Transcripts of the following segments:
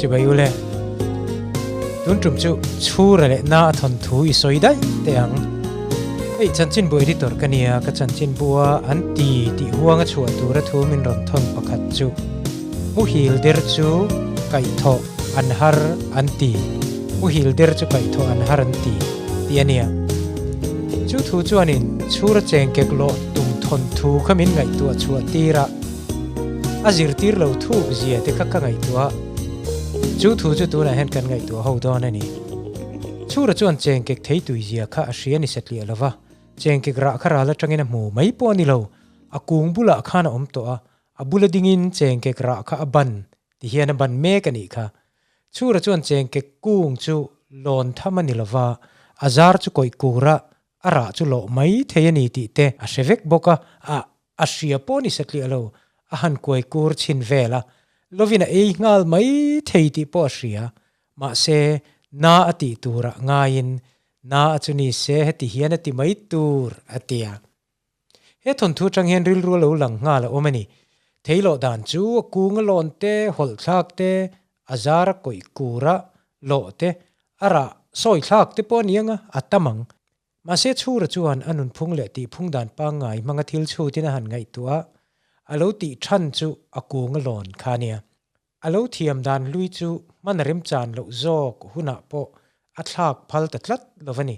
Chibai ule. Tun tum chu chhura leh na a thawn thu i sawi daih teh ang. Hei chanchinbu editor ka nia, ka chanchinbua an ti tih huanga chhuah tura thu min rawn thawn pakhat chu muhil der chu kaihthawh an har an ti, muhil der chu kaihthawh an har an ti tih a nia. Chu thu chuanin chhura chengkek lawh tum thawn thu kha min ngaihtuah chhuah tir a. A zirtir lo thuk zia te kha ka ngaihtuah a, chu thu chu tunah hian kan ngaihtuah ho dawn a ni. Chhura chuan chengkek thei tui zia kha a hria ni satliah lo va, chengkek rah kha ral atangin a hmu mai pawh a ni lo, a kung bulah khan a awm tawh a, a bula dingin chengkek rah kha a ban ti hian a ban mek a nih kha. Chhura chuan chengkek kung chu lawn tham a ni lo va, a zar chu kawih kura a rah chu lawh mai thei a ni tih te a hre vek bawk a, a a hria pawh ni satliah lo, a han kuai kur chhin vel a, lovin a ei nghal mai thei tih pawh a hria, mahse na a tih turah ngaiin na a chu ni se heti hian a ti mai tur a ti a. He thawnthu atang hian rilru a lo lang nghal a awm a ni. Theilawh dan chu a kung a lawn te, hawlh thlak te, a zar a kawih kur a lawh te, a rah sawi thlak te pawh a ni ang a, a tam ang. Mahse Chhura chuan a nunphung leh tihphung dan pangngai hmanga thil chhutin a han ngaihtuah a, a lo tih than chu a kung a lawn kha a nia. A lo thiam dan hlui chu hman a remchan loh zawk hunah pawh a thlak phal ta tlat lo va ni.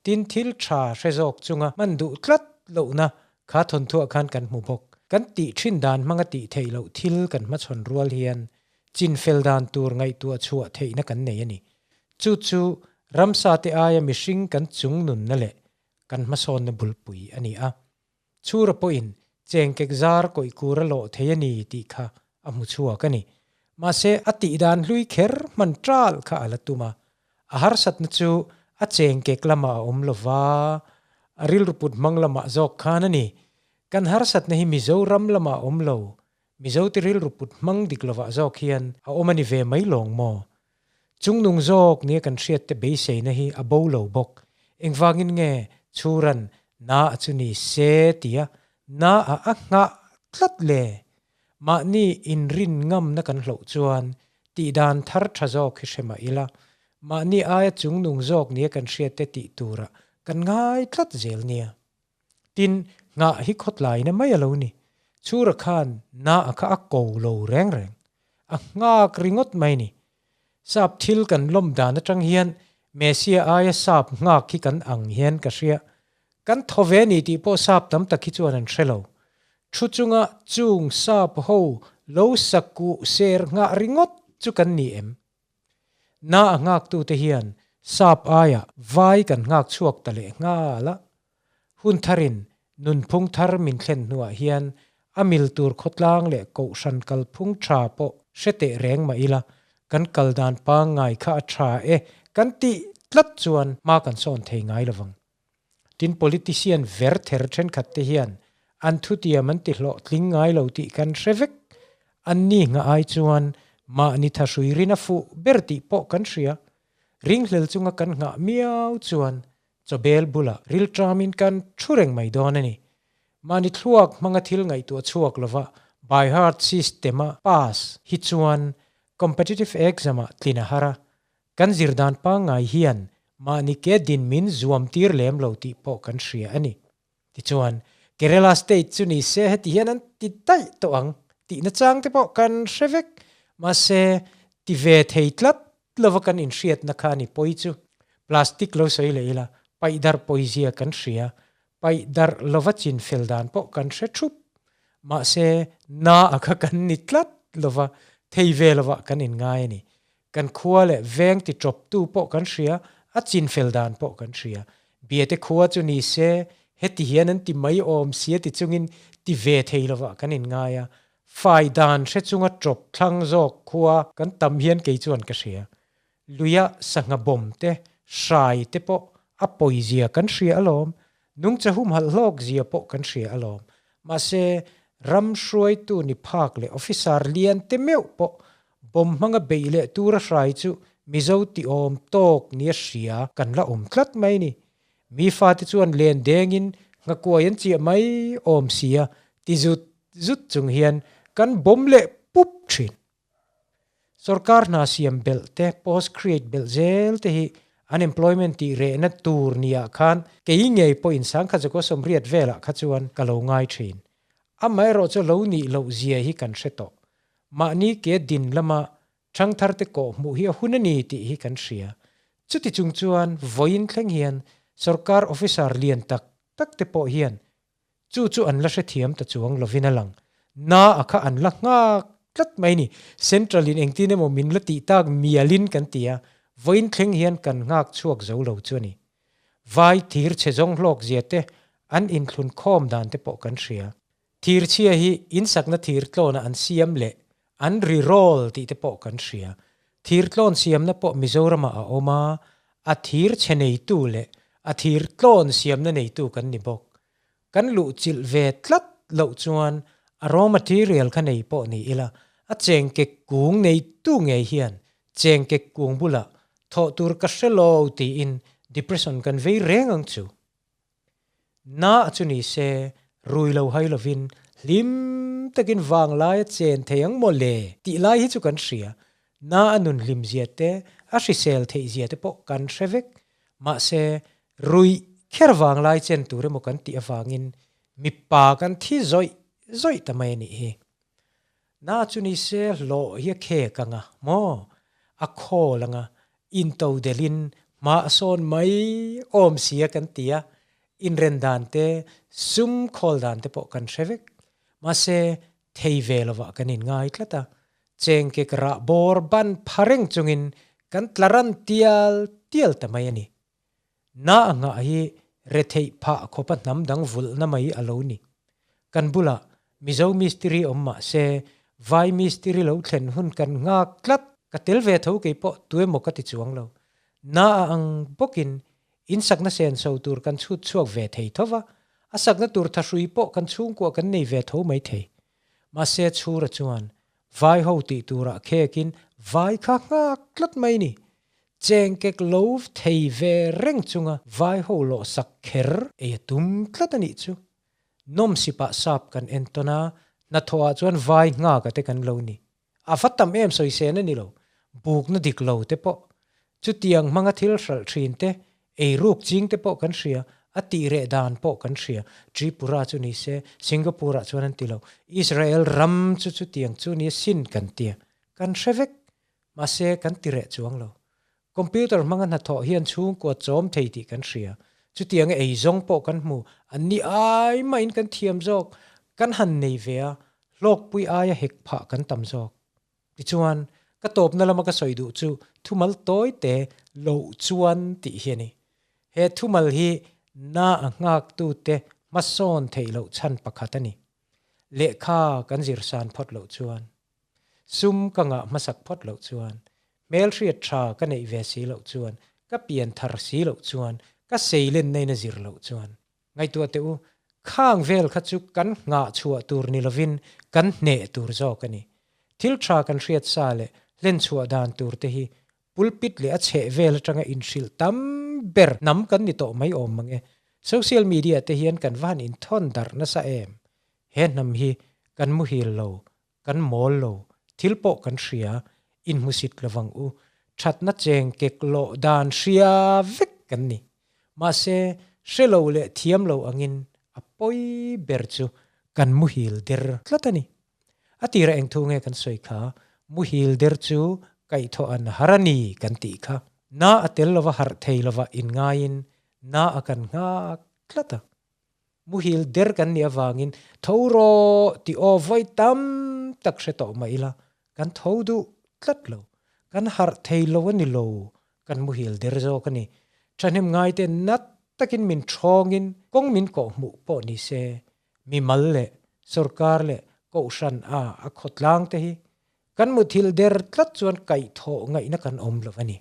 Tin thil tha hre zawk chunga hman duh tlat lohna kha thawnthuah khan kan hmu bawk. Kan tih thin dan hmanga tih theih loh thil kan hmachhawn rual hian chinfel dan tur ngaihtuah chhuah theihna kan nei a ni. Chu chu ramsa te aia mihring kan chung nunna leh kan hmasawnna bulpui a ni a. Chhura pawhin chengkek zar kawih kur a lawh thei a ni tih kha a hmu chhuak a ni. Mahse, a tih dan hlui kher hman ṭal kha a la tum a. A harsatna chu a chengkek lamah a awm lo va, a rilru put hmang lamah zawk khan a ni. Kan harsatna hi Mizoram lamah a awm lo, Mizote rilru put hmang dik lovah zawk hian a awm a ni ve mai lawng maw? Chungnung zawk nia kan hriatte beiseina hi a bo lo bawk. Engvangin nge Chhuran na a chu ni se tia na a a nghah tlat le? Mahni inrin ngamna kan hloh chuan tihdan thar tha zawk hi hre mah ila, mahni aia chungnung zawk nia kan hriatte tih turah kan ngai tlat zel nia. Tin, nghah hi khawtlaina mai a lo ni. Chhura khan na a kha a ko lo reng reng. A nghak ringawt mai ni. Sap thil kan lawm dan atang hian Messia aia sap nghak hi kan ang hian ka hria. Kan thaw ve ni tih pawh sap tam tak hi chuan an hre lo. Thu chunga chung sap ho lo sakuh ser nghah ringawt chu kan ni em? Na a nghaktute hian sap aia vai kan nghak chhuak ta leh nghal a. Hun tharin nunphung thar min thlen hnuah hian a mil tur khawtlang leh kohhran kalphung tha pawh hre teh reng mah ila, kan kal dan pangngai kha a tha e kan tih tlat chuan hma kan sawn thei ngai lovang. Tin politician ver ther thenkhat te hian an thutiam an ti hlawhtling ngai lo tih kan hre vek. Anni nghah ai chuan mahni thahrui rin a fuh ber tih pawh kan hria. Ringhlel chunga kan nghah miau chuan chawbel bulah rilṭamin kan thu reng mai dawn a ni. Mahni thluak hmanga thil ngaihtuah chhuak lova by heart system-a pass hi chuan competitive exam-ah tlin a har a, Kan zir dan pangngai hian mahni ke din min zuam tir lem lo tih pawh kan hria a ni. Tichuan, Kerala state chu ni se heti hian an ti daih tawh ang tih nachang te pawh kan hre vek. Mahse, ti ve thei tlat lova kan inhriatna kha a ni pawi chu. Plastic lo sawi leh ila, paih darh pawizia kan hria, paih darh lova chin fel dan pawh kan hre thup. Mahse, na a kha kan ni tlat lova, thei ve lovah kan inngai a ni. Kan khua leh veng ti tawptu pawh kan hria, a chinfel dan pawh kan hria. Biate khua chu ni se, heti hian an ti mai awm sia ti chungin ti ve thei lovah kan inngai a, fai dan hre chunga tawp thlang zawk khua kan tam hian kei chuan ka hria. Luia sangha bawm te, hrai te pawh a pawizia kan hria alawm, nungcha humhalh hlawk zia pawh kan hria alawm. Mahse, ram hruaitu ni phak leh officer lian te meuh pawh Bawm hmanga beih leh tura hrai chu Mizo tiawm tawk nia hria kan la awm tlat mai ni. Mi fate chuan len dengin nghakuai an chiah mai awm sia ti zut zut chung hian kan bawm leh pup thin. Sorkar hna siam belh te, post create belh zel te hi unemployment tih rehna tur niah khan kei ngei pawhin sangkhat 1980 velah kha chuan ka lo ngai thin. Amaherawh chu lo nih loh zia hi kan hre tawh. Mahni ke din lama thangthar te kawh hmuh hi a hun a ni tih hi kan hria. Chuti chung chuan vawiin thleng hian sorkar officer lian tak tak te pawh hian Chu chu an la hrethiam ta chuang lovin a lang. Na a kha an la nghak tlat mai ni. Central in engtin emaw min la tih tak mialin kan ti a, vawiin thleng hian kan nghak chhuak zo lo chu a ni. Vai thir chhe zawng hlawk zia te, an inthlun khawm dan te pawh kan hria. Thir chhia hi insakna thir tlawna an siam leh an ri rawl tih te pawh kan hria. Thir tlawn siamna pawh Mizoramah a awm a, a thir chhe neitu leh a thir tlawn siamna neitu kan ni bawk. Kan luh chilh ve tlat loh chuan a raw material kha nei pawh ni ila, a chengkek kung neitu ngei hian chengkek kung bulah thawh tur ka hre lo tiin depression kan vei reng ang chu. Na chu ni se, rui lo hai lovin hlim takin vang laia chen thei ang maw le tih lai hi chu kan hria. Na a nun hlim zia te, a hrisel theih zia te pawh kan hre vek. Mahse, rui kher vang lai chen tur emaw kan tih avangin mipa kan thi zawih zawih ta mai a nih hi. Na chu ni se hlawh hi a khek ang a, maw? A khawl ang a, into delhin hma a sawn mai awm sia kan ti a, inren dan te, sum khawl dan te pawh kan hre vek. Mahse, thei ve lovah kan inngai tlat a, chengkek rah bawr ban pha reng chungin kan tla ran tial tial ta mai a ni. Na a nghah hi retheih phah khawpa hnam dang vulhna mai a lo ni. Kan bulah Mizo mistiri awm mah se, Vai mistiri lo thlen hun kan nghak tlat. Ka tel ve tho kei pawh tuemaw ka ti chuang lo. Na a ang bawkin in sakna senso tur kan chhut chhuak ve thei tho va, a sakna tur thahrui pawh kan chhungkua kan nei ve tho mai thei. Mahse Chhura chuan Vai ho tih turah khekin vai kha nghak tlat mai ni. Chengkek lo thei ve reng chunga vai ho lawh sak kher ei a tum tlat a nih chu. Nawm sipah sap kan en tawn a, hnathawhah chuan vai nghaka te kan lo ni. A va tam em sawisên a ni lo, bukna dik lo te pawh. Chutiang hmanga thil hralh thin te, eiruk ching te pawh kan hria, a tih reh dan pawh kan hria. Tripura chu ni se, Singapore ah chuan an ti lo. Israel ram chu chutiang chu ni sin kan tia. Kan hre vek. Mahse, kan ti reh chuang lo. Computer hmanga hnathawh hian chhungkua chawm thei tih kan hria. Chutianga ei zawng pawh kan hmu, an ni ai mahin kan thiam zawk, kan han nei ve a, hlawkpui aia hek phah kan tam zawk. Tichuan, ka tawpna lama ka sawi duh chu thumal tawi te loh chuan tih hi a ni. He thumal hi na a nghaktute hmasawn theih loh chhan pakhat a ni. Lehkha kan zirsan phawt loh chuan. Sum ka ngah hmasak phawt loh chuan, hmelhriat tha ka neih ve si loh chuan, ka pian thar si loh chuan, ka seilen nain a zir loh chuan. Ngaihtuah teh u, khang vel kha chu kan nghah chhuah tur ni lovin kan hneh tur zawk a ni. Thil tha kan hriat sa leh hlen chhuah dan tur te hi pulpit leh a chheh vel atanga inhrilh tam ber hnam kan ni tawh mai awm mang e. Social media te hian kan va han inthawn darh nasa em? He hnam hi kan muhil lo, kan mawl lo, thil pawh kan hria, inhmusit lovang u, thatna cheng kek lawh dan hria vek kan ni. Mahse, hre lo leh thiam lo angin a pawi ber chu kan muhil der tlat a ni. A tira eng thu nge kan sawi kha, muhil der chu kaihthawh an har a ni kan tih kha. Na a tel lova harh thei lova inngaiin na a kan nghak tlat a. Muhil der kan nih avangin tho rawh tih aw vawi tam tak hre tawh mah ila, kan tho duh tlat lo. Kan harh thei lo a ni lo, kan muhil der zawk a ni. Thahnem ngaite nat takin min thawngin kawng min kawh hmuh pawh ni se, mimal leh sorkar leh kohhran a a khawtlang te hi kan muthilh der tlat chuan kaihthawh ngaihna kan awm lo a ni.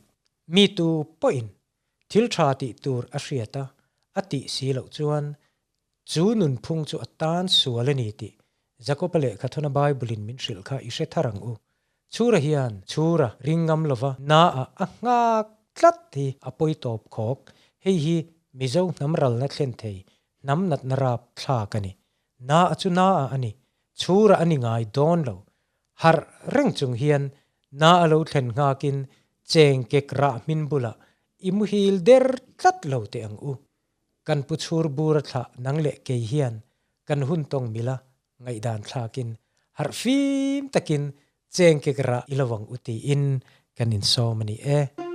Mi tu pawhin Thil tha tih tur a hriat a, a tih si loh chuan chu nunphung chu a tan sual a ni tih Jakoba lehkha thawna Bible-in min hrilh kha i hre thar ang u. Chhura hian chhura ring ngam lova naah a nghak tlat hi a pawi tawp khawk. Hei hi Mizo hnam ralna thlen thei hnam natna rap thlak a ni. Naah chu naah a ni, chhura a ni ngai dawn lo. Harh reng chung hian Na a lo thlen nghakin cheng kek rah hmin bulah i muhil der tlat lo teh ang u. Kan pu chhur bur a thlah nang leh kei hian kan hun tawng mila ngaihdan thlakin harh fim takin cheng kek rah i lo ang u tiin kan insawm a ni e.